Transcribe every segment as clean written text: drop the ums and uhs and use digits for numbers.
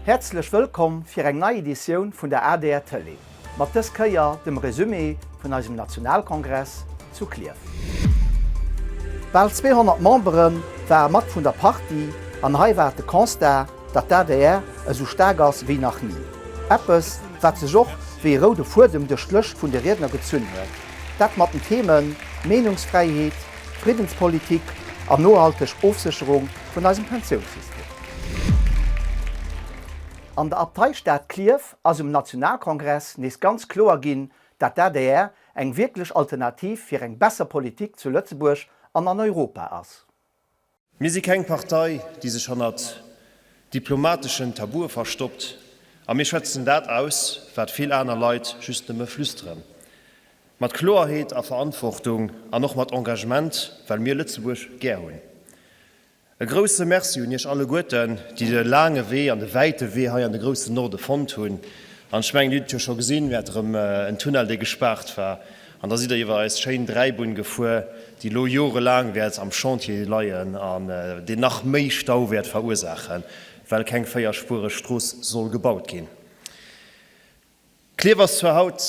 Häerzlech wëllkomm fir eng nei Editioun vun der adr Tëlee, mat dës Kéier dem Resumé vun eisem Nationalkongress zu Klierf. Bal 200 Membere ware mat vun der Partie an hei war et de Constat, datt d'ADR esou staark ass wéi nach ni. Eppes, wat sech och wéi e roude Fuedem duerch d'Lëscht vun de Riedner gezunn huet. Dat mat den Themen Meenungsfräiheet, Friddenspolitik an nohalteg Ofsécherung vun eisem Pensiounssystem. An der Abteistad Klierf ass um Nationalkongress nees ganz kloer ginn, dat d'ADR eng wierklech Alternativ fir eng besser Politik zu Lëtzebuerg an an Europa ass. Mir si keng Partei, déi sech hannert diplomateschen Tabue verstoppt, a mir schwätzen dat aus, wat vill aner Leit just nëmme flüsteren. Mat Kloerheet a Verantwortung an och mat Engagement, well mir Lëtzebuerg gär hunn. E grousse Merci un Iech alleguerten, déi de laange Wee an de wäite Wee hei an de groussen Norde fonnt hunn. An ech mengen, Dir hutt et jo scho gesinn, mir hate rëm en Tunnel, dee gespaart war. An da sidd Der iwwer eis schéin Dräibunn gefuer, déi elo jorelaang wäert am Chantier leien an deen nach méi Stau wäert verursaachen, well keng véierspuereg Strooss soll gebaut ginn. Klierf ass zwar haut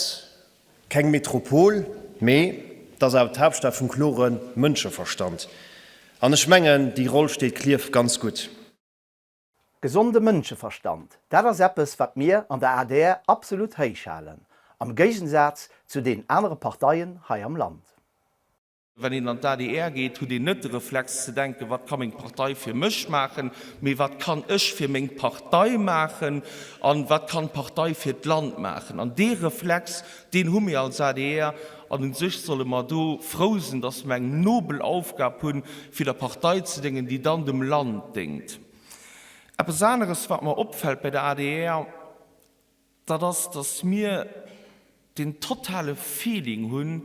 keng Metropol, mee et ass awer d'Haaptstad vum klore Mënscheverstand. An ech mengen, déi Roll steet Klierf ganz gutt. Gesonde Mënscheverstand, dat ass eppes, wat mir an der adr absolut héich halen, am Géigensaz zu deenen anere Parteien hei am Land. Wann een an d'ADR geet, huet een net de Reflex ze denken, wat ka meng Partei fir mech maachen, mee wat kann ech fir meng Partei maachen an wat kann d'Partei fir d'Land maachen. An dee Reflex, deen hu mir als adr an u sech solle mer do frou sinn, datt mer eng nobel Aufgab hunn, fir der Partei ze déngen, déi dann dem Land déngt. Eppes aneres, wat mer opfält bei der adr, Dat ass, dass mir deen totale Feeling hu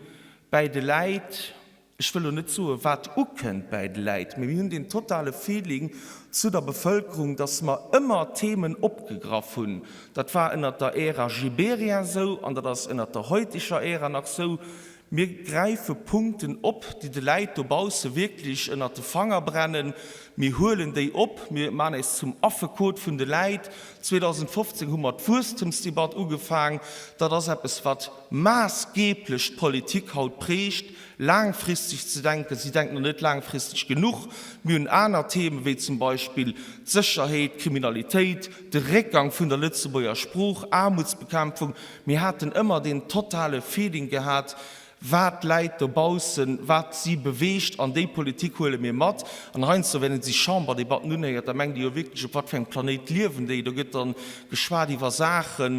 bäi de Läit, ech wëll elo net soen, wat ukënnt bäi de Läit, mä mir hunn deen totale Feeling zu der Bevëlkerung, dass mer ëmmer Themen opgegraff hunn. Dat war ënnert der Ära Gibéryen esou an dat ass ënnert der heuteger Ära nach esou. Mir gräife Punkten op, déi de Läit dobausse wierklech ënnert de Fanger brennen. Mir huelen déi op, mir maachen äis zum Affekot vun de Läit. 2015 hu mer d'Wuesstemsdebatt ugefaang. Dat ass eppes, wat maassgeeblech d'Politik haut prägt, laangfristeg ze denken. Si denken nach net laangfristeg genuch. Mir hunn aner Themen, wéi zum Beispill d'Sécherheet, d'Kriminalitéit, de Réckgang vun der Lëtzebuerger Sprooch, Aarmutsbekämpfung. Mir haten ëmmer deen totale Feeling gehat, wat d'Läit dobaussen, wat si beweegt, an déi Politik huele mir mat. An heiansdo, wenn ee sech Chamberdebatten unhéiert, da mengt ee jo wierklech, op wat fir engem Planéit liewen déi? Do gëtt da geschwat iwwer Saachen,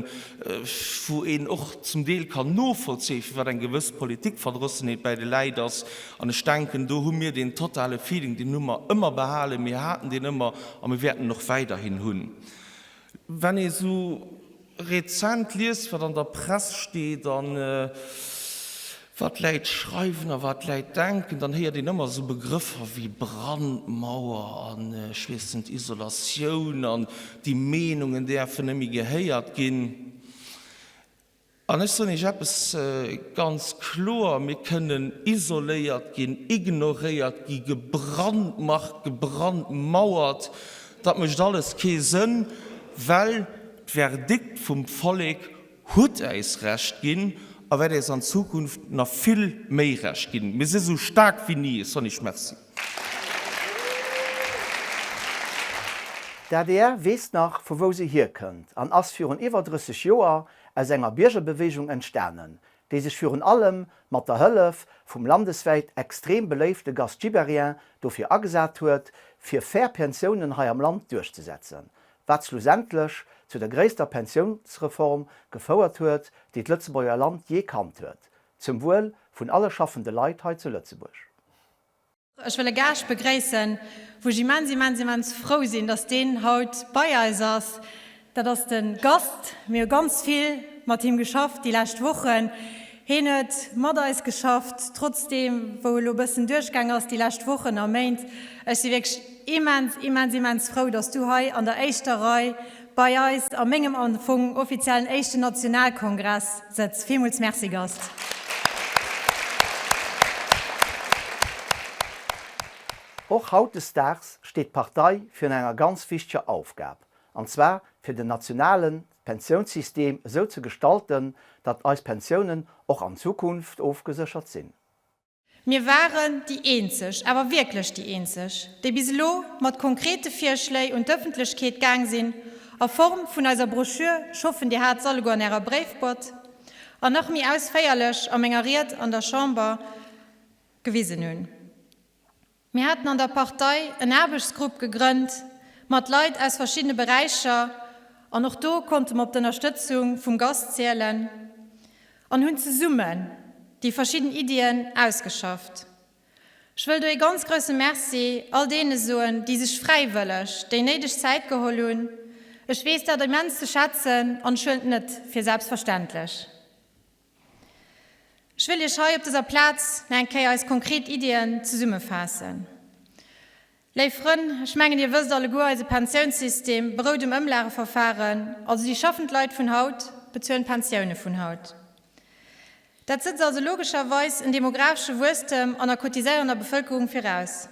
wou een och zum Deel kann novollzéien, firwat eng gewëss Politikverdrossenheet bäi de Läit ass. An ech denken, do hu mir deen totale Feeling, deen hu mer ëmmer behalen, mir haten deen ëmmer a mir wäerten en och weiderhin hunn. Wenn ee sou rezent liest, wat an der Press steet a wat d'Läit schreiwen a wat d'Läit denken, dann héiert een ëmmer esou Begrëffer wéi Brandmauer an, ech weess net, Isolatioun an déi Meenungen däerfen net méi gehéiert ginn. An ech soen Iech eppes ganz kloer, Mir kënnen isoléiert ginn, ignoréiert gi, gebrandmarkt, gebrandmauert, dat mécht alles kee Sënn, well d'Verdikt vum Vollek huet äis Recht ginn a wäert äis an Zukunft nach vill méi Recht ginn. Mir si sou staark wéi ni. Ech soen Iech Merci. D'adr weess nach, vu wou se hierkënnt an ass virun iwwer 30 Joer aus enger Biergerbewegung entstanen, déi sech virun allem mat der Hëllef vum landeswäit extrem beléifte Gast Gibéryen dofir agesat huet, fir fair Pensiounen hei am Land duerchzesetzen, wat schlussendlech zu der gréisster Pensiounsreform gefouert huet, déi d'Lëtzebuerger Land jee kannt huet, zum Wuel vun alle schaffende Leit hei zu Lëtzebuerg. Ech wëll e Gaascht begréissen, wou ech immens, immens, immens frou sinn, dass deen haut bei eis ass. Dat ass de Gast. Mir hu ganz vill mat him geschafft déi lescht Wochen. Heen huet mat eis geschafft, trotzdeem wou e lo e bëssen duerchgaang ass déi lescht Wochen a Méint. Ech si wierklech immens, immens, immens frou, dass du hei an der éischter Rei bei eis a mengem am Fong offiziellen éischten Nationalkongress sëtz. Villmools Merci, Gast. Och hautdesdaags steet d'Partei virun enger ganz wichteger Aufgab. An zwar fir den nationale Pensiounssystem esou ze gestalten, datt eis Pensiounen och an Zukunft ofgeséchert sinn. Mir waren déi eenzeg, awer wierklech déi eenzeg, déi bis elo mat konkrete Virschléi un d'Ëffentlechkeet gaang sinn, a Form vun eiser Broschür, ech hoffen Dir hat s'alleguer an Ärer Bréifboîte, an nach méi ausféierlech a menger Ried an der Chamber gewisen hunn. Mir haten an der Partei en Aarbechtsgrupp gegrënnt mat Leit aus verschiddene Beräicher an och do konnte mer op d'Ënnerstëtzung vum Gast zielen an hunn zesummen déi verschidden Iddien ausgeschafft. Ech wëll do ee ganz grousse Merci all deene soen, déi sech fräiwëlleg déi néideg Zäit geholl hunn. Ech weess dat immens ze schätzen an ech huelen et net fir selbstverständlech. Ech wëll Iech hei op dëser Plaz nach eng Kéier eis konkret Iddien zesummefaassen. Léif Frënn, ech mengen Dir wësst alleguer, eise Pensiounssystem berout um Ëmlageverfahren, also déi schaffend Leit vun haut bezuelen d'Pensioune vun haut. Dat sëtzt also logescherweis en demographesche Wuesstem an der cotiséierender Bevëlkerung viraus.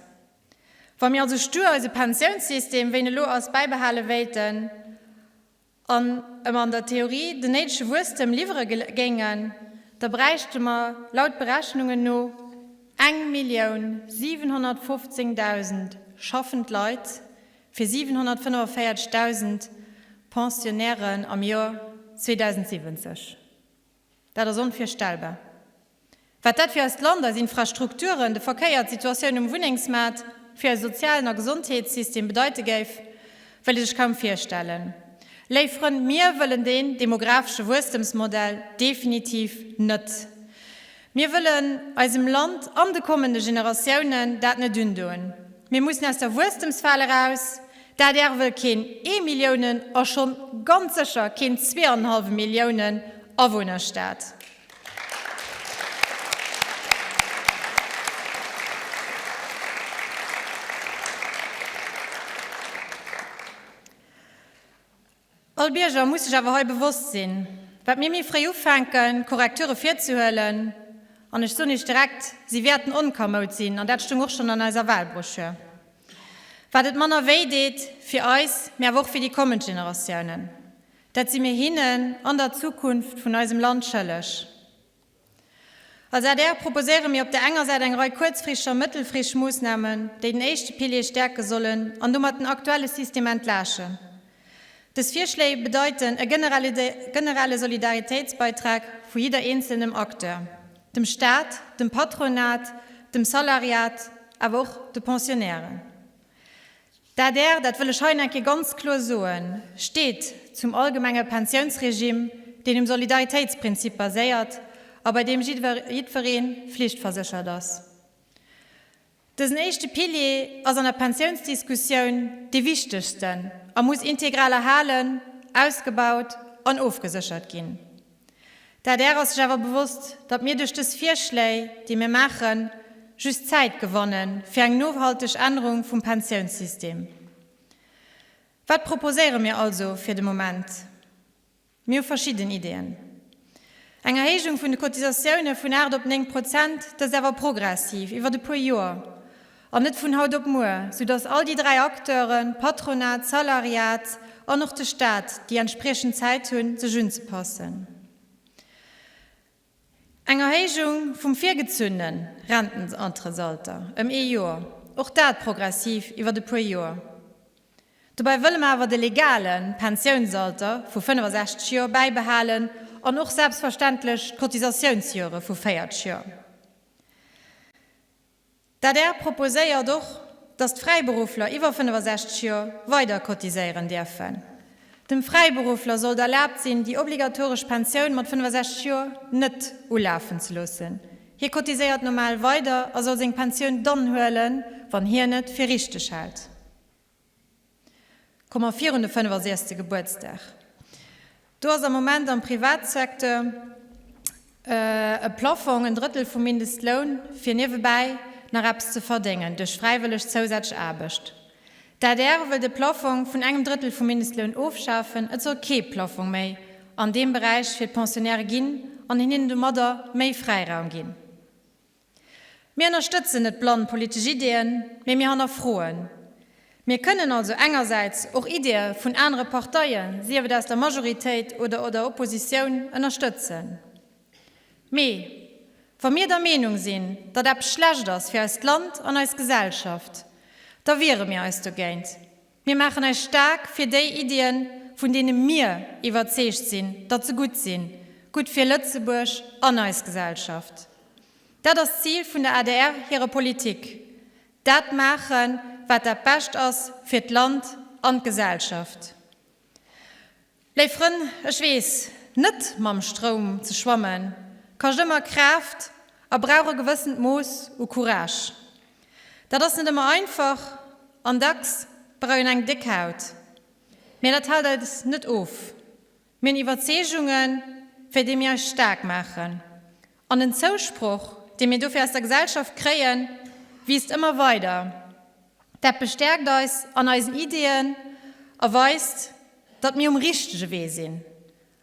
Wa mir also stur eise Pensiounssystem, wéi en elo ass, bäibehale wéilten, an em an der Theorie den néidege Wuesstem liwwere géingen, da bräichte mer laut Berechnungen no 1.715.000 schaffend Leit fir 745.000 Pensionnairen am Joer 2070. Dat ass onvirstellbar. Wat dat fir eist Land, eis Infrastrukturen, de Verkéier, d'Situatioun um Wunnengsmaart, fir eise sozialen a Gesondheetssystem bedeite géif, wëll ee sech kaum virstellen. Léif Frënn, mir wëllen deen demographesche Wuesstemsmodell definitiv net. Mir wëllen eisem Land an de kommende Generatiounen dat net undoen. Mir mussen aus der Wuesstemsfal eraus. D'adr wëll keen ee Milliounen a schonn ganz sécher keen zweeanenhallwe Milliounen Awunnerstaat. All Bierger muss sech awer hei bewosst sinn, wat mir méi fréi ufänken, Korrekture virzehuelen, an ech soen Iech direkt, si wäerten onkamoud sinn, an dat stoung och schonn an eiser Wahlbroschür, wat et manner wéi deet, fir eis, mä awer och fir déi kommend Generatiounen. Dat si mir hinnen an der Zukunft vun eisem Land schëlleg. Als adr proposéiere mir op der enger Säit eng Rei kuerzfristeg a mëttelfristeg Moossnamen, déi den éischte Pilier stäerke sollen an domat den aktuelle System entlaaschen. Dës Virschléi bedeiten e generelle Solidaritéitsbeitrag vu jidder eenzelnem Acteur, dem Staat, dem Patronat, dem Salariat, awer och de Pensionnairen. D'adr, dat wëll ech hei nach eng Kéier ganz kloer soen, steet zum allgemenge Pensiounsregime, deen um Solidaritéitsprinzip baséiert a bei deem jiddweree flichtverséchert ass. Dësen éischte Pilier ass an der Pensiounsdiskussioun dee wichtegsten a muss integral erhalen, ausgebaut an ofgeséchert ginn. D'adr ass sech awer bewosst, datt mir duerch dës Virschléi, déi mir maachen, just Zäit gewanne fir eng nohalteg Ännerung vum Pensiounssystem. Wat proposéiere mir also fir de Moment? Mir hu verschidden Ideeën. Eng Erhéijung vun de Cotisatioune vun 8 op 9 Prozent, dëst awer progressiv iwwert e puer Joer an net vun haut op muer, soudatt all déi 3 Acteuren, Patronat, Salariat an och de Staat, déi entspriechend Zäit hunn, sech unzepassen. Eng Erhéijung vum virgezunne Rentenantresalter ëm ee Joer, och dat progressiv iwwert e puer Joer. Dobäi wëlle mer awer de legale Pensiounsalter vu 65 Joer bäibehalen an och selbstverständlech d'Cotisatiounsjore vu 40 Joer. D'adr proposéiert och, datt d'Fräiberuffler iwwer 65 Joer weider cotiséieren dierfen. Dem Fräiberuffler sollt erlaabt sinn, déi obligatoresch Pensioun mat 65 Joer net ulafen ze loossen. Hie cotiséiert normal weider a soll seng Pensioun dann huelen, wann hien et fir richteg hält. Komme mer virun de 65. Gebuertsdag. Do ass am Moment am Privatsecteur e Plafong, en Drëttel vum Mindestloun, fir niewebäi nach eppes ze verdéngen duerch fräiwëlleg zousätzlech Aarbecht. D'adr wëll de Plafong vun engem Drëttel vum Mindestloun ofschafen. Et soll kee Plafong méi an deem Beräich fir d'Pensionnairë ginn an hinnen domadder méi Fräiraum ginn. Mir ënnerstëtzen net blann politesch Ideeën, mee mir hannerfroen. Mir kënnen also engersäits och Ideeë vun anere Parteien, sief et aus der Majoritéit oder der Oppositioun, ënnerstëtzen. Mee wa mir der Meenung sinn, datt eppes schlecht ass fir eist Land an eis Gesellschaft, da wiere mir eis dogéint. Mir maachen eis staark fir déi Iddien, vun deene mir iwwerzeegt sinn, datt se gutt sinn, gutt fir Lëtzebuerg an eis Gesellschaft. Dat ass d'Zil vun der adr hirer Politik, dat maachen, wat dat Bescht ass fir d'Land an d'Gesellschaft. Léif Frënn, ech weess, net mam Stroum ze schwammen, kascht ëmmer Kraaft a brauch e gewëssent Mooss u Courage. Dat ass net ëmmer einfach an dacks brauch een eng déck Haut. Mä dat hält eis net of. Mir hunn Iwwerzeegungen, fir déi mir eis staark maachen. An den Zousproch, dee mir dofir aus der Gesellschaft kréien, wiisst ëmmer weider. Dat bestäerkt eis an eisen Ideeën a weist, datt mir um richtege Wee sinn.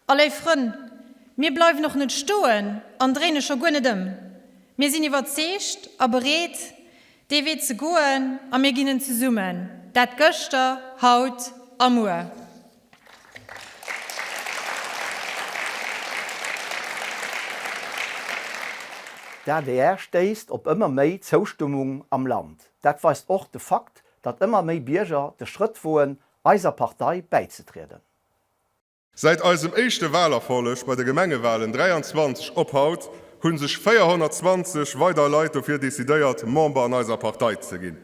A léif Frënn, mir bleiwen och net stoen an dréine scho guer net ëm. Mir sinn iwwerzeegt a bereet, dee Wee ze goen a mir ginn en zesummen, dat gëschter, haut a muer. D'adr stéisst op ëmmer méi Zoustëmmung am Land. Dat weist och de Fakt, datt ëmmer méi Bierger de Schrëtt woen, eiser Partei bäizetrieden. Säit eisem éischte Walerfolleg bei de Gemengewalen 23 op haut hu sech 420 weider Leit dofir decidéiert, Member an eiser Partei ze ginn.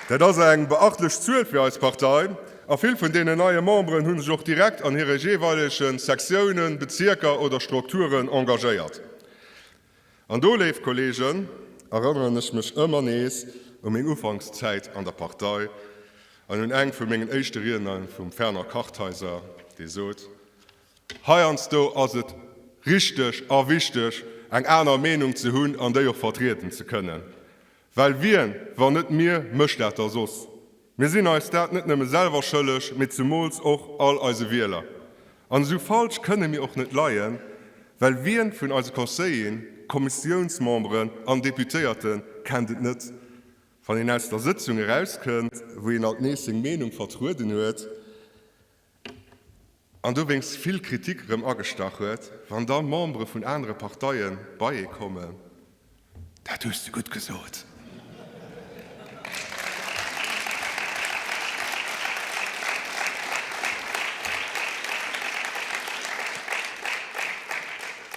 Dat ass eng beachtlech Zuel fir eis Partei, a vill vun deenen neie Memberen hu sech och direkt an hire jeeweilege Sektiounen, Bezierker oder Strukturen engagéiert. An do, léif Kolleegen, erënneren ech mech ëmmer nees u meng Ufankszäit an der Partei an un eng vu mengen éischte Riedene vum Fernand Kartheiser, dee sot, Heiansdo ass et richteg a wichteg, eng aner Meenung ze hunn an déi och vertrieden ze kënnen. Well wien, wann net mir, mécht dat da soss? Mir sinn eis dat net nëmme selwer schëlleg, mee zemools och all eise Wieler. An esou falsch kënne mir och net leien, well wien vun eise Conseilleren, Kommissiounsmemberen an Deputéierte kennt et net, wann een aus der Sëtzung erauskënnt, wou een alt nees seng Meenung vertrueden huet, An dowéinst vill Kritik erëm agestach huet, wann da Membere vun anere Parteie bei ee kommen, Dat hues de gutt gesot.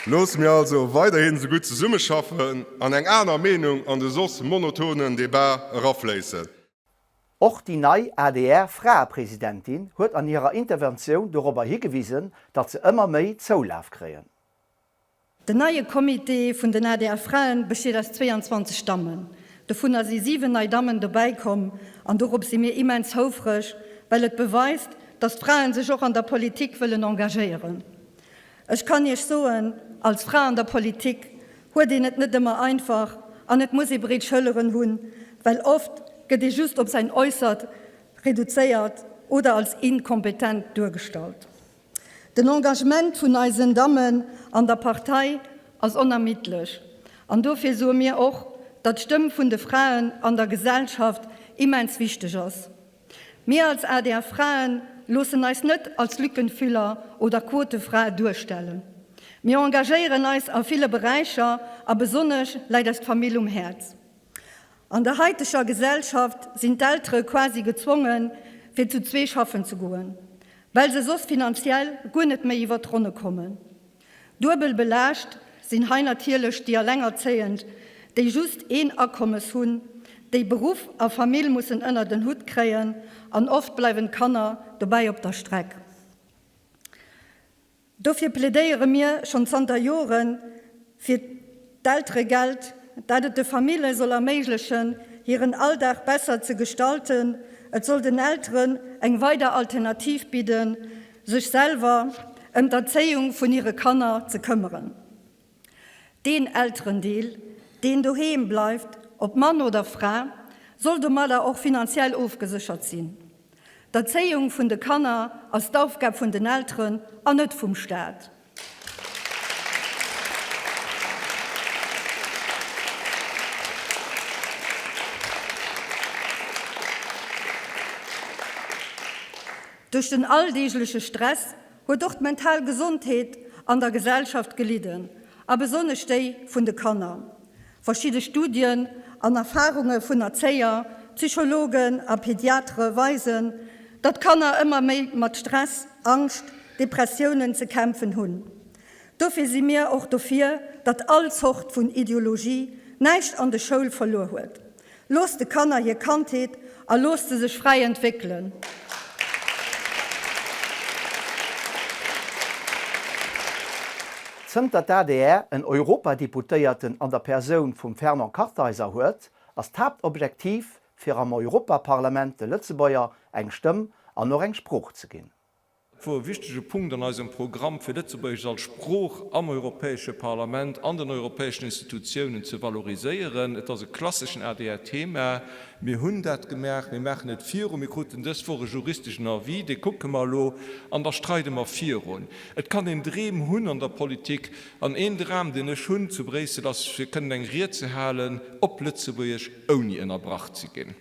Loosse mir also weiderhin esou gutt zesummeschaffen an eng aner Meenung an de soss monotonen Debat erafléissen. Och déi nei ADR-Fraepresidentin huet an hirer Interventioun dorobber higewisen, datt se ëmmer méi Zoulaf kréien. Den neie Comité vun den ADR-Fraen besteet aus 22 Dammen. Dovunner si 7 nei Dammen dobäi komm an dorop si mir immens houfreg, well et beweist, dass d'Fraen sech och an der Politik wëllen engagéieren. Ech kann Iech soen, als Fra an der Politik huet een et net ëmmer einfach an et muss ee breet Schëlleren hunn, well oft gëtt ee just op säin Äussert reduzéiert oder als inkompetent duergestallt. Den Engagement vun eisen Dammen an der Partei ass onermiddlech an dofir soe mir och, datt d'Stëmm vun de Fraen an der Gesellschaft immens wichteg ass. Mir als adr Fraen loossen eis net als Lückenfüller oder Quotefrae duerstellen. Mir engagéieren eis a ville Beräicher a besonnesch läit eis d'Famill um Häerz. An der haiteger Gesellschaft sinn d'Eltere quasi gezwongen, fir zu zwee schaffen ze goen, well se soss finanziell guer net méi iwwer d'Ronne kommen. Duebel belaascht sinn hei natierlech déi Allengerzéiend, déi just een Akommes hunn, déi Beruff a Famill mussen ënnert en Hutt kréien an oft bleiwen d'Kanner dobäi op der Streck. Dofir plädéiere mir schonn zanter Jore fir d'Elteregeld, dat et de Famille soll erméiglechen, hiren Alldag besser ze gestalten. Et soll den Elteren eng weider Alternativ bidden, sech selwer ëm d'Erzéiung vun hire Kanner ze këmmeren. Deen Elterendeel, deen doheem bleift, ob Mann oder Fra, soll domadder och finanziell ofgeséchert sinn. D'Erzéiung vun de Kanner ass d'Aufgab vun den Elteren an net vum Staat. Duerch den alldeegleche Stress huet och d'mental Gesondheet an der Gesellschaft gelidden, a besonnesch déi vun de Kanner. Verschidde Studien an Erfarunge vun Erzéier, Psychologen a Pediatere weisen, datt Kanner ëmmer méi mat Stress, Angscht, Depressiounen ze kämpfen hunn. Dofir si mir och dofir, datt all Zort vun Ideologie näischt an de Schoul verluer huet. Loosst de Kanner hir Kandheet a loosst se sech fräi entwéckelen. Zënter d'ADR en Europadeputéierten an der Persoun vum Fernand Kartheiser huet, ass d'Haaptobjektiv fir am Europaparlament de Lëtzebuerger eng Stëmm an och eng Sprooch ze ginn. Et wor e wichtege Punkt an eisem Programm, fir Lëtzebuergesch als Sprooch am Europäesche Parlament, an den europäeschen Institutiounen ze valoriséieren. Et ass e klasseschen ADR-Thema. Mir hunn dat gemaach, mir maachen et virun. Mir kruten dës Woch e juristeschen Avis, dee kucke mer elo an da streide mer virun. Et kann een Dreem hunn an der Politik, an een Dram, deen ech hunn zu Bréissel, ass, fir kënnen eng Ried ze halen op Lëtzebuergesch, ouni ënnerbrach ze ginn.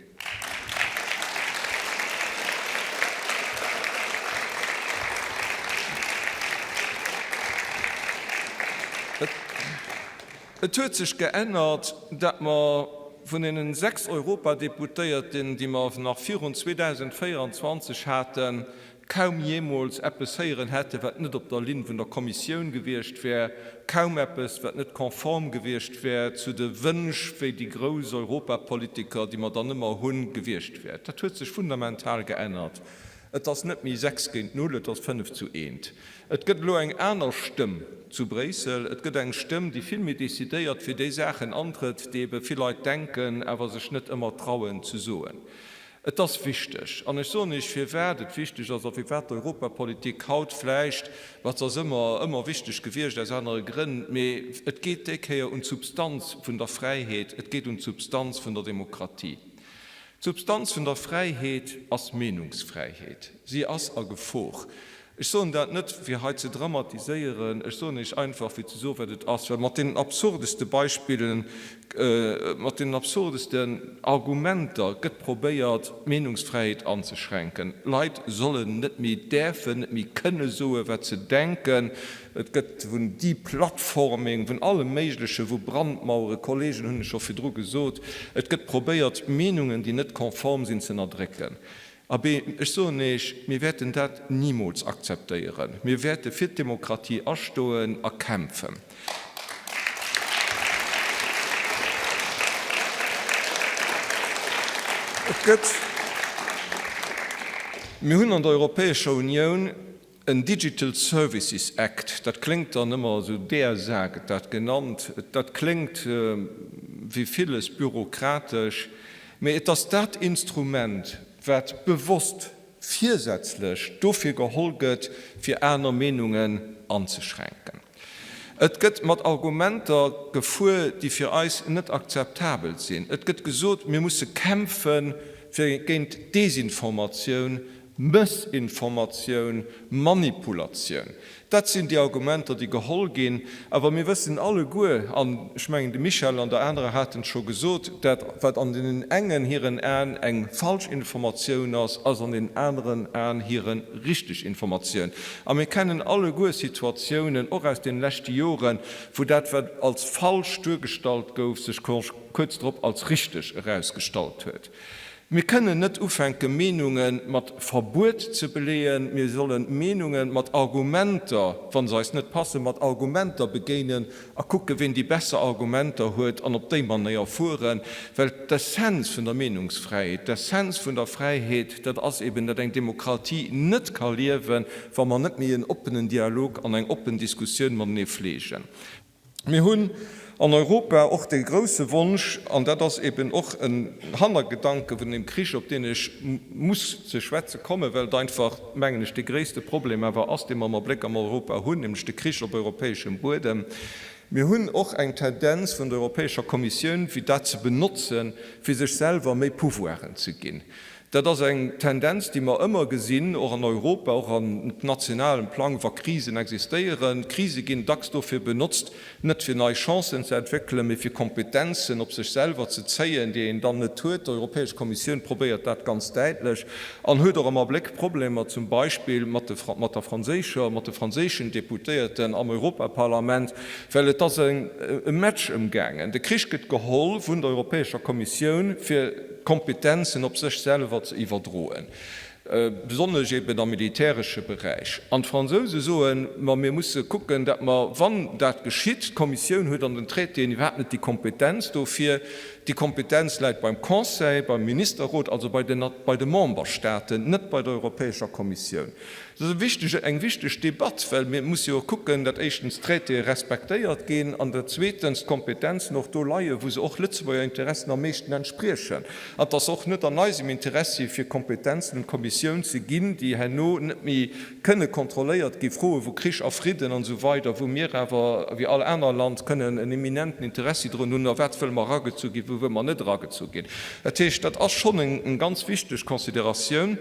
Et huet sech geännert, dat mer vun deenen 6 Europadeputéierten, déi mer nach virun 2024 haten, kaum jeemools eppes héieren hätte wat net op der Linn vun der Kommissioun gewiescht wär, kaum eppes wat net konform gewiescht wär zu de Wënsch wéi déi grouss Europapolitiker, déi mer dann ëmmer hunn, gewiescht wär. Dat huet sech fundamental geännert. Et ass net méi 6 géint 0, et ass 5 zu eent. Et gëtt elo eng aner Stëmm zu Bréissel. Et gëtt eng Stëmm, déi vill méi decidéiert fir déi Saachen antrëtt, déi ebe vill Leit denken, awer sech net ëmmer trauen ze soen. Et ass wichteg, an ech soen Iech, firwat et wichteg ass a firwat d'Europapolitik haut vläicht, wat se ass ëmmer, ëmmer wichteg gewiescht aus anere Grënn, mee et geet déi Kéier un d'Substanz vun der Fräiheet, et geet un d'Substanz vun der Demokratie. D'Substanz vun der Fräiheet ass Meenungsfräiheet. Si ass a Gefor. Ech soen dat net, fir hei ze dramatiséieren, ech soen Iech einfach, fir ze soen, wat et ass, well mat deenen absurdeste Beispillen, mat deenen absurdesten Argumenter gëtt probéiert, d'Meenungsfräiheet anzeschränken. Leit sollen net méi däerfen, net méi kënne soen, wat se denken. Et gëtt vun Deplatforming, vun allem Méigleche, vu Brandmauere, Kollegen hunn et scho virdru gesot, et gëtt probéiert, Meenungen, déi net konform sinn, ze ënnerdrécken. Abee, ech soen Iech, mir wäerten dat nimools akzeptéieren. Mir wäerte fir d'Demokratie astoen a kämpfen. Et gëtt, mir hunn an der Europäescher Unioun En Digital Services Act, dat kléngt dann ëmmer esou, DSA gëtt dat genannt, dat kléngt wéi villes bürokratesch, mee et ass dat Instrument, wat bewosst virsätzlech dofir geholl gëtt, fir aner Meenungen anzeschränken. Et gëtt mat Argumenter gefuer, déi fir eis net akzeptabel sinn. Et gëtt gesot, mir musse kämpfe fir géint Desinformatioun, Mëssinformatioun, Manipulatioun, dat sinn déi Argumenter, déi geholl ginn. Awer mir wëssen alleguer, an ech mengen, de Michel an der anerer haten et scho gesot, dat, wat an deenen engen hiren Aen eng falsch Informatioun ass, ass an deenen aneren Aen hire richteg Informatioun. A mir kennen alleguer Situatiounen, och aus deene leschte Joren, wou dat, wat als falsch duergestallt gouf, sech kuerz drop als richteg erausgestallt huet. Mir kënnen net ufänke Meenunge mat Verbuet ze beleeën. Mir solle Meenunge mat Argumenter, wa se eis net passen, mat Argumenter begéinen a kucke ween déi besser Argumenter huet an op déi Manéier fueren. Well d'Essenz vun der Meenungsfräiheet, d'Essenz vun der Fräiheet, dat ass eben, datt eng Demokratie net ka liewen, wa mer net méi en oppenen Dialog an eng oppen Diskussioun matenee fleegen. Mir hunn an Europa och dee grouse Wonsch, an dat ass eben och en Hannergedanke vun deem Krich, op deen ech muss ze schwätze kommen, well et einfach, mengen ech, dee gréisste Problem awer ass, dee mer am Abléck am Europa hunn, nämlech de Krich op europäeschem Buedem. Mir hunn och eng Tendenz vun der Europäescher Kommissioun, fir dat ze benotzen, fir sech selwer méi Pouvoiren ze ginn. Dat ass eng Tendenz, déi mer ëmmer gesinn, och an Europa, och an nationalem Plang, wa Krisen existéieren. Krise ginn dacks dofir benotzt, net fir nei Chancen ze entwéckelen, mee fir Kompetenzen op sech selwer ze zéien, déi een dann net huet. D'Europäesch Kommissioun probéiert dat ganz däitlech an huet och am Abléck Problemer zum Beispill mat der franséischer, mat de franséischen Deputéierten am Europaparlament, well et ass e Match ëmgaangen. De Krich gëtt geholl vun der Europäescher Kommissioun, fir Kompetenzen op sech selwer ze iwwerdroen, besonnesch eben am militäresche Beräich. An d'Fransouse soen, Ma mir musse kucken, datt mer, wann dat geschitt, d'Kommissioun huet an den Traitéen iwwerhaapt net déi Kompetenz dofir, déi Kompetenz läit beim Conseil, beim Ministerrot, also bei de Memberstaaten, net bei der Europäescher Kommissioun. Dat ass e wichtege, eng wichteg Debatt, well mir musse jo och kucken, datt éischtens d'Traitéë respektéiert ginn an datt zweetens d'Kompetenzen och do leien, wou se och Lëtzebuerger Interessen am meeschten entspriechen. An et ass och net an eisem Interessi, fir Kompetenzen un d'Kommissioun ze ginn, déi herno net méi kënne kontrolléiert ginn, Froe wou Krich a Fridden an esou weider, wou mir awer wéi all aner Land kënnen en eminenten Interessi drun hunn, a wat wëlle mer eragezu ginn, wou wëlle mer net eragezu ginn. Dat heescht, dat ass schonn eng ganz wichteg Consideratioun.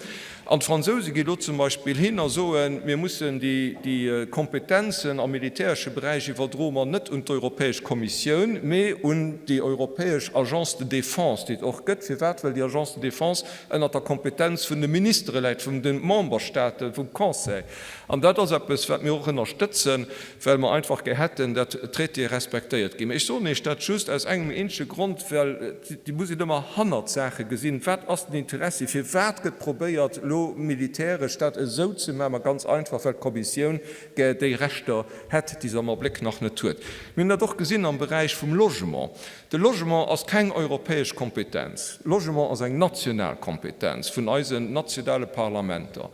An d'Fransouse gi lo zum Beispill hin a soen, mir mussen déi Kompetenzen am militäresche Beräich iwwerdroe mer net un d'Europäesch Kommissioun, mee un déi europäesch Agence de défense, déi et och gëtt. Firwat? Well déi Agence de défense ënnert der Kompetenz vun de Ministere läit, vun de Memberstaaten, vum Conseil. An dat ass eppes, wat mir och ënnerstëtzen, well mer einfach gär hätten, datt d'Traitéë respektéiert ginn. Mä ech soen Iech dat just aus engem eenzege Grond, well et muss een ëmmer hannert d'Saache gesinn. Wat ass den Interessi? Firwat gëtt probéiert, elo militäresch dat esou ze maachen? Ma ganz einfach, well d'Kommissioun gär déi Rechter hätt, déi se am Abléck nach net huet. Mir hunn dat och gesinn am Beräich vum Logement. De Logement ass keng europäesch Kompetenz. Logement ass eng national Kompetenz vun eisen nationale Parlamenter.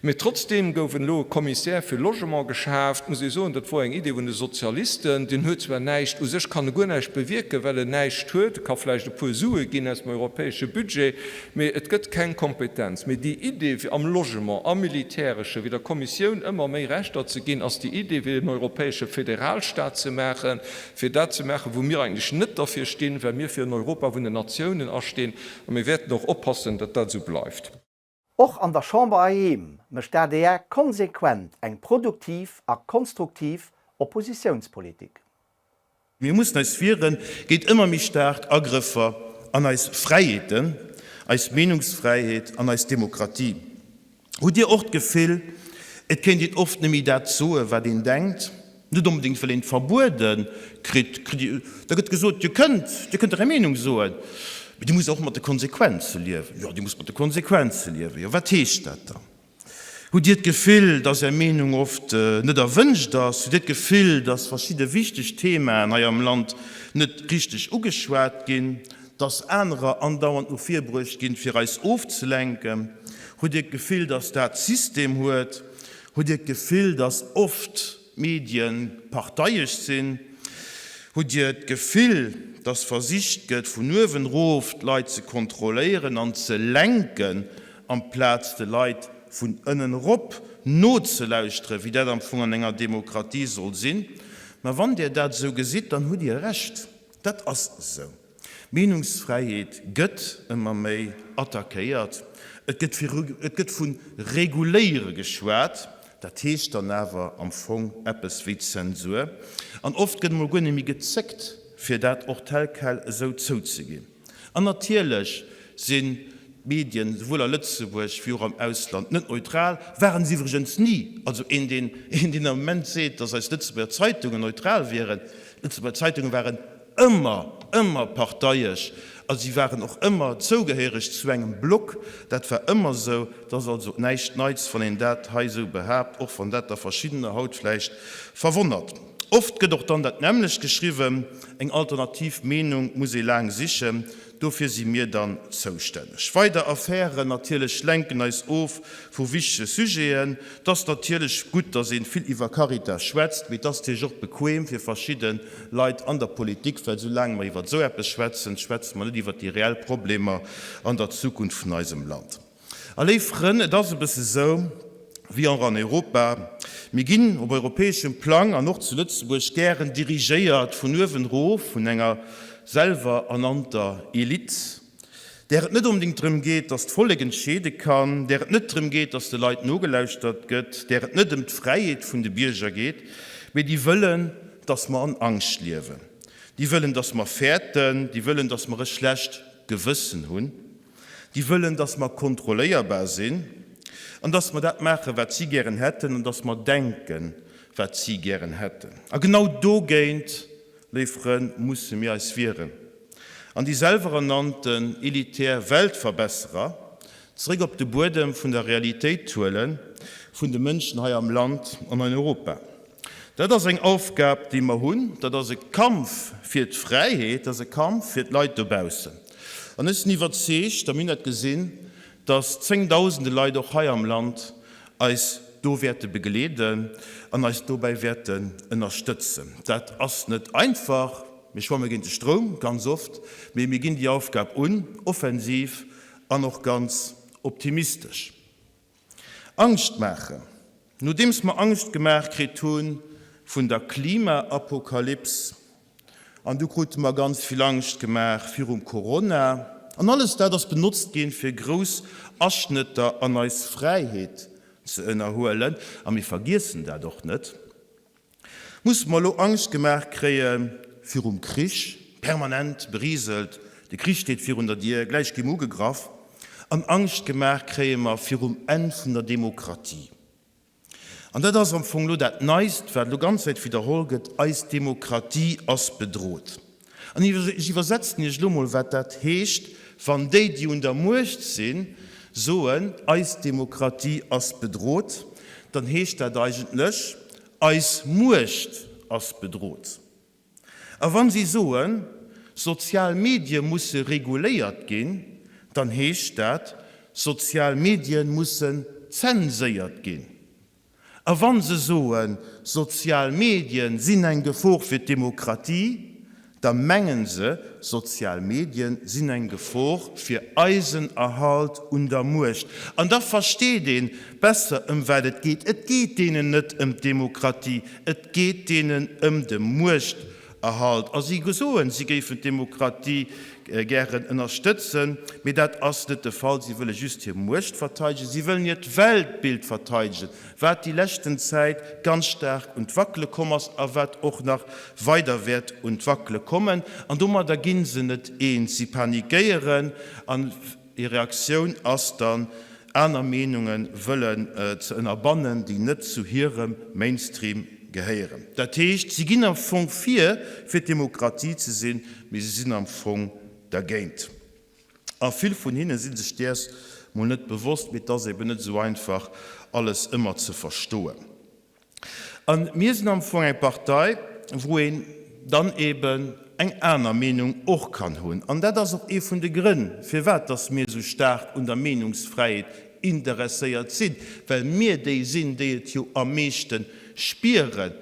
Mee trotzdeem gouf en elo e Commissaire fir Logement geschaaft. Muss ee soen, dat wor eng Idee vun de Sozialisten. Deen huet zwar näischt, u sech kann e guer näischt bewierken, well en näischt huet. E ka vläicht e puer Sue ginn aus dem europäesche Budget, mee et gëtt keng Kompetenz. Mee déi Idee fir am Logement, am Militäresche fir der Kommissioun ëmmer méi Rechter ze ginn, ass déi Idee fir en europäesche Federalstaat ze maachen, fir dat ze maachen, wou mir eigentlech net derfir stinn, well mir fir en Europa vun den Natiounen astinn. A mir wäerten och oppassen, datt dat esou bleift. Och an der Chamber heiheem mécht d'ADR konsequent eng produktiv a konstruktiv Oppositiounspolitik. Mir mussen eis wieren géint ëmmer méi staark Agrëffer an eis Fräiheeten, eis Meenungsfräiheet an eis Demokratie. Hutt Dir och d'Gefill, et kéint een oft net méi dat soen, wat een denkt? Net onbedéngt well een et verbuede kritt, da gëtt gesot, Dir kënnt, Dir kënnt Är Meenung soen, mee Dir musst och mat de Konsequenze liewen. Jo, Dir musst mat de Konsequenze liewen. Jo, wat heescht dat dann? Hutt Dir d'Gefill, dass Är Meenung oft net erwënscht ass? Hutt Dir d'Gefill, dass verschidde wichteg Themaen hei am Land net richteg ugeschwat ginn, dass anerer andauernd no vir bruecht ginn, fir eis ofzelenken? Hutt Dir d'Gefill, dass dat System huet? Hutt Dir d'Gefill, dass oft d'Medien parteiesch sinn? Hutt Dir d'Gefill, dass versicht gëtt, vun uewen erof d'Leit ze kontrolléieren an ze lenken, amplaz de Leit vun ënnen erop nozelauschteren, wéi dat am Fong an enger Demokratie soll sinn? Ma wann Dir dat esou gesitt, dann hutt Dir Recht, dat ass esou. D'Meenungsfräiheet gëtt ëmmer méi attackéiert. Et gëtt viru, et gëtt vu reguléiere geschwat. Dat heescht dann awer am Fong eppes wéi Zensur. An oft gëtt emol guer net méi gezéckt, fir dat och tel quel esou zouzeginn. An natierlech sinn d'Medien, souwuel a Lëtzebuerg wéi och am Ausland, net neutral. Waren se iwwregens ni. Also een, deen, een, deen am Moment seet, datt eis Lëtzebuerger Zeitungen neutral wieren, d'Lëtzebuerger Zeitunge waren ëmmer, ëmmer parteiesch a si waren och ëmmer zougehéiereg zu engem Block. Dat war ëmmer esou. Et ass also näischt Neits, wann een dat hei esou behaapt, och wann dat der Verschiddener haut vläicht verwonnert. Oft gëtt och dann dat nämmlecht geschriwwen, eng alternativ Meenung muss ee laang sichen. Dofir si mir dann zoustänneg. Weider Affären natierlech lenken eis of vu wichtege Sujeten. Et ass natierlech gutt, datt ee vill iwwer Caritas schwätzt, mee et ass natierlech och bequem fir verschidde Leit an der Politik, well soulaang mer iwwer esou eppes schwätzen, schwätze mer net iwwer déi reell Problemer an der Zukunft vun eisem Land. A léif Frënn, et ass e bësse sou wéi och an Europa, Mir ginn op europäeschem Plang an och zu Lëtzebuerg gären dirigéiert vun uewen erof, vun enger selwer ernannter Elite. Där et net onbedéngt drëm geet, datt d'Vollek entscheede kann, där et net drëm geet, datt de Leit nogelauschtert gëtt, där et net ëm d'Fräiheet vun de Bierger geet, mee déi wëllen, datt mer an Angscht liewen, déi wëllen, datt mer fäerten, déi wëllen, datt mer e schlecht Gewëssen hunn, déi wëllen, datt mer kontrolléierbar sinn an datt mer dat maachen, wat si gären hätten an datt mer denken, wat si gären hätten. A genau dogéint Léif Frënn, musse mir eis wieren an déi selwerernannten elitär Weltverbesserer zeréck op de Buedem vun der Realitéit huelen, vun de Mënschen hei am Land an an Europa. Dat ass eng Aufgab, déi mer hunn. Dat ass e Kampf fir d'Fräiheet, dat ass e Kampf fir d'Leit dobaussen. An ech sinn iwwerzeegt, a mir hunn dat gesinn, dass zéngdausende Leit och hei am Land eis do wäerte begleeden an eis dobäi wäerten ënnerstëtzen. Dat ass net einfach, mir schwamme géint de Stroum ganz oft, mee mir ginn déi Aufgab un, offensiv an och ganz optimistesch. Angscht maachen. Nodeems mer Angscht gemaach kritt hu vun der Klimaapokalyps, an du krute mer ganz vill Angscht gemaach virum Corona, an alles dat ass benotzt ginn, fir grouss Aschnëtter an eis Fräiheet ze ënnerhuelen, a mir vergiessen dat och net, musse mer elo Angscht gemaach kréie virum Krich, permanent beriselt, de Krich steet virun der Dier, gläich gi mer ugegraff, an Angscht gemaach kréie mer virum Enn vun der Demokratie. An dat ass am Fong elo dat Neist, wat elo ganz Zäit widderholl gëtt, Eis Demokratie ass bedrot. An ech iwwersetzen Iech elo mol, wat dat heescht, wann déi, déi un der Muecht sinn, soen, Eis Demokratie ass bedrot, dann heescht dat eigentlech, Eis Muecht ass bedrot. A wann si soen, sozial Medie musse reguléiert ginn, dann heescht dat, sozial Medie mussen zenséiert ginn. A wann se soen, sozial Medien sinn eng Gefor fir d'Demokratie, da mengen se, sozial Medien sinn eng Gefor fir eisen Erhalt un der Muecht. An da versteet ee besser ëm wat et geet. Et geet deenen net ëm d'Demokratie, Et geet deenen ëm de Muechterhalt. A si soen, si géifen d'Demokratie gären ënnerstëtzen, mee dat ass net de Fall. Si wëlle just hir Muecht verteidegen. Si wëllen hiert Weltbild verteidegen, wat déi leschten Zäit ganz staark un d'Wackele komm ass a wat och nach weider wäert un d'Wackele kommen. An domadder gi se net eens. Si panikéieren an Hir Reaktioun ass dann, aner Meenunge wëllen ze ënnerbannen, déi net zu hirem Mainstream gehéieren. Dat heescht, si ginn am Fong vir, fir d'Demokratie ze sinn, mee si sinn am Fong dergéint. A vill vun hinne si sech däers mol net bewosst, mee et ass eben net esou einfach, alles ëmmer ze verstoen. A mir sinn am Fong eng Partei, wou een dann eben eng aner Meenung och kann hunn. An dat ass och ee vun de Grënn, firwat dass mir esou staark un der Meenungsfräiheet interesséiert sinn, well mir déi sinn, déi et jo am meeschte spieren.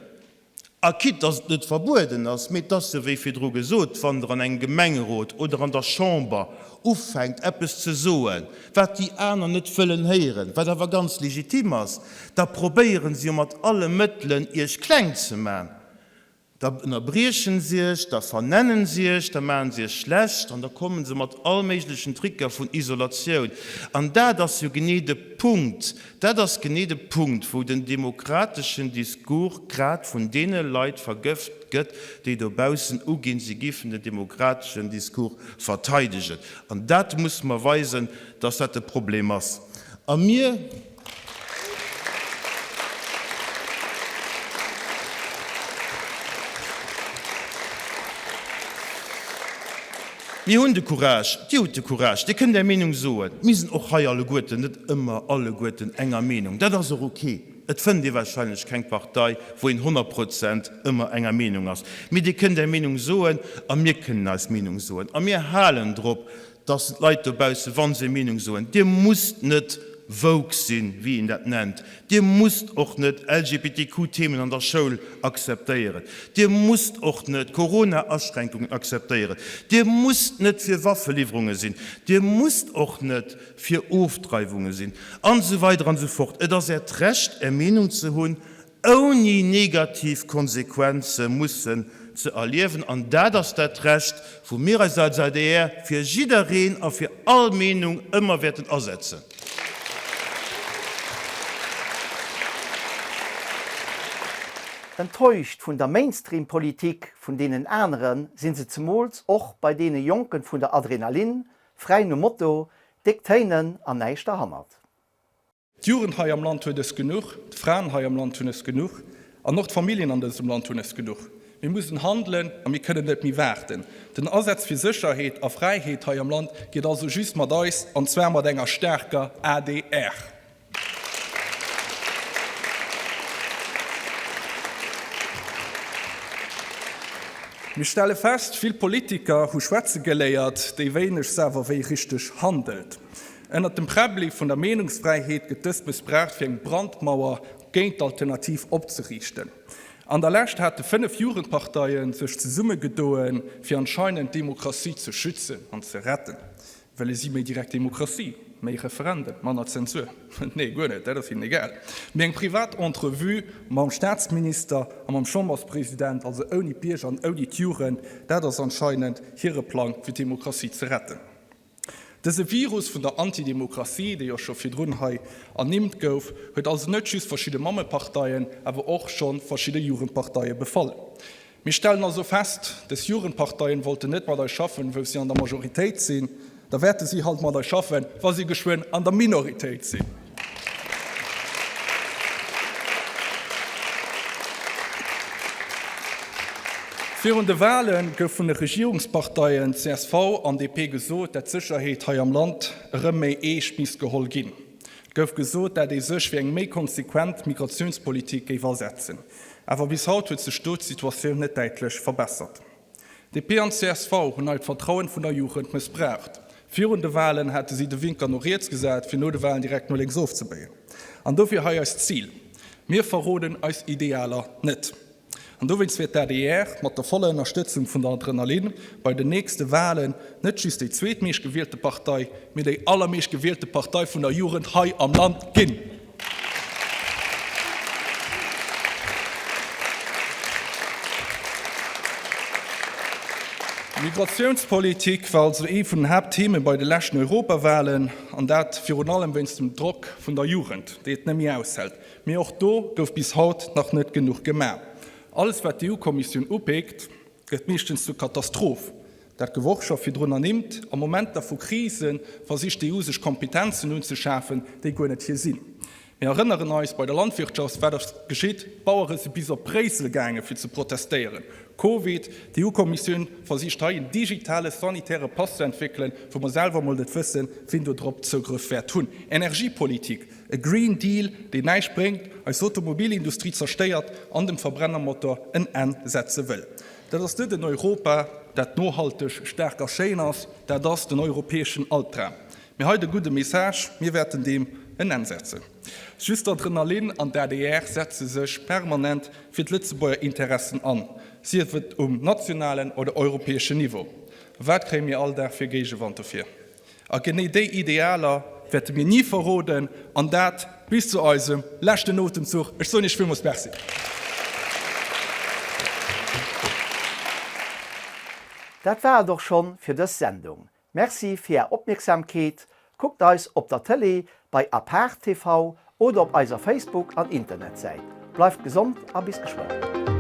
A quitte dass et net verbueden ass, mee et ass jo wéi virdru gesot, wann Der an engem Gemengerot oder an der Chamber ufänkt eppes ze soen, wat déi aner net wëllen héieren, wat awer ganz legitim ass, da probéieren se jo mat alle Mëttelen Iech kleng ze man. Da ënnerbriechen se Iech, da vernennen se Iech, da maachen se Iech schlecht an da kommen se mat all méiglechen Tricker vun Isolatioun. An dat ass jo genee de Punkt, dat ass genee de Punkt, wou den demokrateschen Discours grad vun deene Leit vergëft gëtt, déi dobaussen uginn, se géifen den demokrateschen Discours verteidegen. An dat musse mer weisen, dass dat de Problem ass. A mir. Mir hunn de Courage, Dir hutt de Courage, Dir kënnt Är Meenung soen. Mir sinn och hei alleguerten net ëmmer alleguerten enger Meenung. Dat ass och ok. Et fënnt ee wahrscheinlech keng Partei, wou een 100 Prozent ëmmer enger Meenung ass. Mee Dir kënnt Är Meenung soen a mir kënnen eis Meenung soen. A mir halen drop, dass d'Leit dobausse, wa se Meenung soen, Dir musst net woke sinn, wéi een dat nennt, Dir musst och net LGBTQ-Themen an der Schoul akzeptéieren, Dir musst och net Corona-Aschränkungen akzeptéieren, Dir musst net fir Waffeliwwerunge sinn, Dir musst och net fir Ofdreiwunge sinn, an esou weider an esou fort. Et ass Äert Recht, Är Meenung ze hunn, ouni negativ Konsequenze mussen. ze erliewen. An dat ass dat Recht, wou mir eis als adr fir jiddereen a fir all Meenung ëmmer wäerten asetzen. Enttäuscht vun der Mainstream-Politik vun deenen anere sinn se zemools och bei deene Jonken vun der Adrenalin, fräi nom Motto, déck Téinen an näischt derhannert. D'Jugend hei am Land huet es genuch, d'Fraen hei am Land hunn es genuch an och d'Familljen an dësem Land hunn es genuch. Mir mussen handelen a mir kënnen net méi waarden. Den Asaz fir Sécherheet a Fräiheet hei am Land geet also just mat eis, an zwar mat enger staarker adr. Mir stelle fest, vill Politiker hu schwätze geléiert, déi wéinegst awer wéi richteg handelt. Ënnert dem Präbbli vun der Meenungsfräiheet gëtt dëst mëssbraucht fir eng Brandmauer géint d'Alternativ opzeriichten. An der Lescht hate 5 Jugendparteie sech zesummegedoen, fir anscheinend d'Demokratie ze schützen an ze retten. Wëlle si méi direkt Demokratie, méi Referenden, manner Zensur? Nee, guer net, dat ass hinnen egal. Mee eng privat Entrevue mam Staatsminister a mam Chamberspresident, also ouni d'Bierger an ouni d'Jugend, dat ass anscheinend hire Plang fir d'Demokratie ze retten. Dëse Virus vun der Antidemokratie, dee jo scho virdrun hei ernimmt gouf, huet also net just verschidde Mammeparteien, awer och scho verschidde Jugendparteie befall. Mir stellen also fest, Dës Jugendparteien wollten net mat eis schaffen, wou si an der Majoritéit sinn. Da wäerte si halt mat eis schaffen, wa si geschwënn an der Minoritéit sinn. Virun de Wale gouf vun de Regierungsparteien csv an DP gesot, dat d'Sécherheet hei am Land erëm méi eescht misst geholl ginn. Et gouf gesot, dat ee sech fir eng méi konsequent Migratiounspolitik géif asetzen. Awer bis haut huet sech do d'Situatioun net däitlech verbessert. DP an csv hunn hei d'Vertrauen vun der Jugend mëssbraucht. Virun de Wahlen hate si de Winker no riets gesat, fir no de Wahlen direkt no lénks ofzebéien. An dofir hei eist Zil, Mir verroden eis Idealer net. An dowéinst wäert d'ADR, mat der voller Ënnerstëtzung vun der Adrenalin, bei den nächste Wahlen net just déi zweetmeescht gewielte Partei, mee déi allermeescht gewielte Partei vun der Jugend hei am Land ginn. D'Migratiounspolitik war also ee vun den Haapttheme bei de leschten Europawahlen, an dat virun allem wéinst dem Drock vun der Jugend, déi et net méi aushält. Mee och do gouf bis haut nach net genuch gemaach. Alles wat d'EU-Kommissioun upeekt, gëtt meeschtens zur Katastroph. Dat gouf och scho virdrun ernimmt. A Momenter vu Krise versicht d'EU sech Kompetenzen unzeschafen, déi guer net hir sinn. Mir erënneren eis, bei der Landwirtschaft, wat ass geschitt? D'Bauere si bis op Bréissel gaange fir ze protestéieren. Covid, D'EU-Kommissioun versicht hei en digitale sanitäre Pass ze entwéckelen, wou mer selwer emol net wëssen, wien do drop Zougrëff wäert hunn. Energiepolitik, E Green Deal, deen näischt bréngt, eis Automobilindustrie zerstéiert an dem Verbrennermotor en Enn setze wëll. Dat ass net en Europa, dat nohalteg, staark a schéin ass, dat ass den europäeschen Albdram. Mee hei de gudde Message, Mir wäerten deem en Enn setzen. Just d'Adrenalin an d'ADR setze sech permanent fir d'Lëtzebuerger Interessen an, sief et um nationalen oder europäeschen Niveau. A wat kréie mir all Dag fir Géigewand dofir? A genee déi Idealer wäerte mir ni verroden, an dat bis zu eisem leschten Otemzuch. Ech soen Iech villmools Merci. Dat war et och schonn fir dës Sendung. Merci fir Är Opmierksamkeet. Kuckt eis op der Tëlee bei Apart TV oder op eiser Facebook an Internetsäit. Bleift gesond a bis geschwënn.